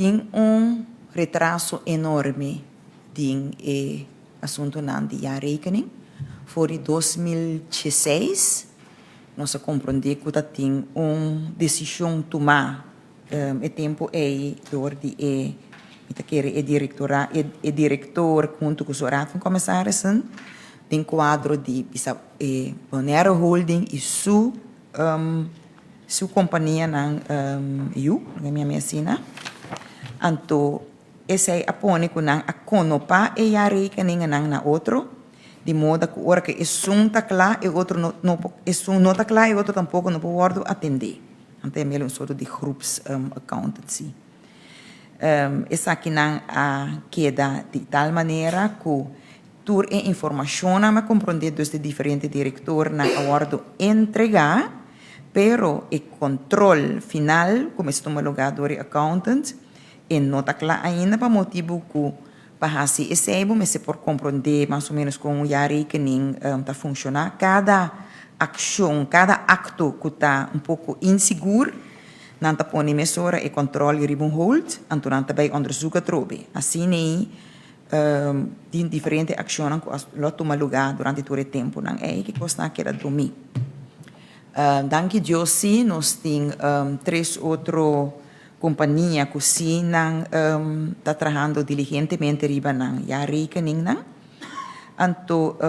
Tin un retraso enorme den e asuntonan di jaarrekening. For di 2016 nos a komprondé ku tin un desishon tumá e tempu ei dor di e e direktora e direktor huntu ku e raad van commissarissen den kuadro di e Bonaire Holding i su kompanianan yu, mi asina. Anto esei a pone ku nan a konopa e jaarrekeningen na otro, di moda ku ora ku esun ta kla, e otro no, no esun no ta kla, e otro tampoko no por atendé. Anto e un sorto di groeps accountancy. Esakinan a keda di tal manera ku tur e informashon a komprondé dus di diferente direktornan a wòrdu entregá, pero e kontrol final, kuminsá tuma lugá dor e accountant, e no ta kla ainda pa motibu ku pa hasi esei mester por komprondé mas o ménos kon jaarrekening ta funshoná. Kada akshon, kada akto ku ta un poko insigur, nan ta pone mesora e kontrol riba un hold, anto nan ta bai onderzoek atrobe. Asina ei tin diferente akshonnan ku a tuma lugá durante tur e tempunan ei ku kos a keda drumí. Danki Dios sí, nos tin tres otro kompania ku sí nan ta trahando diligentemente riba nan jaarrekening nan. Anto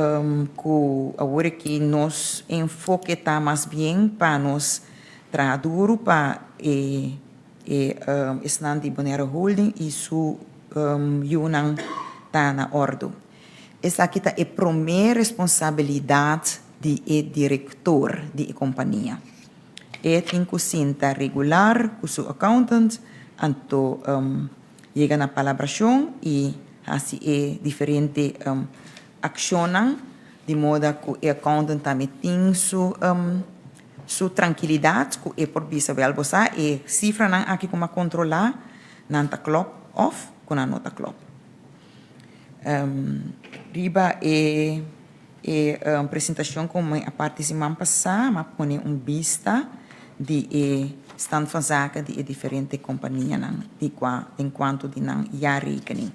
ku awor ku nos enfoke ta mas bien pa nos traha duru pa e esnan di Bonaire Holding i su yunan ta na òrdu. Esaki ta e promé responsabilidat di e direktor di e kompania. E tin ku sinta regular ku su accountant, anto yega na palabrashon i hasi e diferente akshonnan di moda ku e accountant tambe tin su trankilidat ku e por bisa wel bo sa e sifranan aki ku m'a kontrolá nan ta klòp òf ku nan no ta klòp. Riba e presentashon ku mi a parti siman pasá, m'a pone un bista di e stand van zaken di e diferente kompanianan di kua en kuanto di nan jaarrekening.